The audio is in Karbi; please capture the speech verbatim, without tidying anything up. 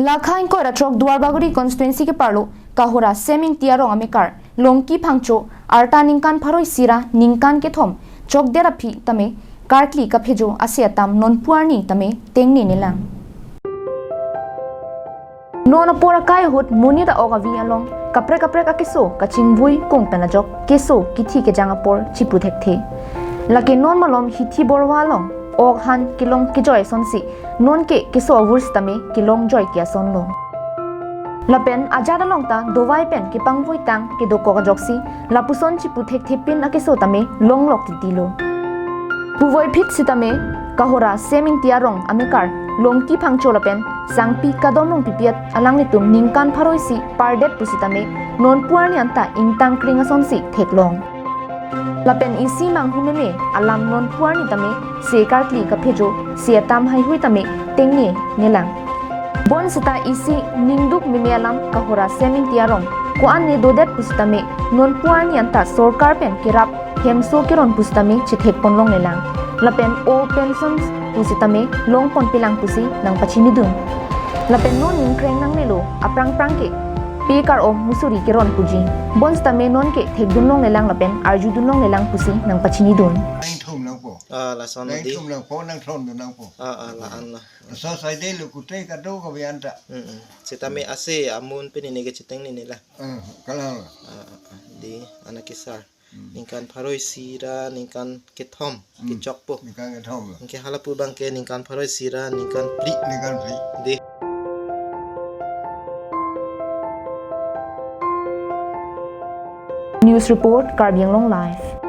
Lakha ingkoi ra throk Duarbagori constituency keparlo Kahora Semingti arong amekar Longki Phangcho arta ningkan pharo isi ra ningkan kethom chokdet aphi tame karkli kaphejo ase atam nonpu arni tame tengne nelang. Non apor akai ahut monit a-ok avi along kaprek kaprek akeso kachingvui kung pen ajok keso kithi kejang apor chipu thekthe. Lake non malom hithi borwa along ok han kelong kejoi asonsi nonke keso avur sitame kelong joi ke ason lo. Lapen ajat along ta dovai pen kepangvui tang kedokok ajoksi lapuson chipu thekthepin akeso tame longlok titi lo. Puvoiphit sitame Kahora Semingti arong amekar Longki Phangcho lapen Sangpi Kadom Rongpipi alanglitum ningkan pharo isi pardet pusitame nonpu arni anta ingtang kring asonsi theklong. Lapen isi manghumeme alam nonpu arni tame se karkli kaphejo se atam haihui tame tengne nelang. Bonsita isi ningduk meme alam Kahora Semingti arong ko-an ne dodet pusitame nonpu arni anta sorkar pen kerap hemso keron pusitame chethekpon longlelang. Lapen o pension pusitame longponpelang pusi nangpachinidun. Lapen non ingkreng nangnelo aphrang phrang ke pe kar-om musuri keron puji. Bonsitame nonke thekdun longlelang lapen arjudun longlelang pusi nangpachinidun. Nangthum nangpo. Ah, lason Nang di. Thum nangpo, nang thon dun nangpo. Ah, ah, la-an la. So sai de lo kute kado ka bianta. Mm, mm. Sitame ase amun pen ini ke chitengnene la. Eh, kalang la. Ah, ah, ah. Di anak kisar. Hmm. Ningkan pharo isi ra ningkan kethom Hmm. kechokpo. Ningkan kethom la. Anke halapu abang ke ningkan pharo isi ra ningkan phli. Ningkan phli. Di. News report, Karbi Anglong Live.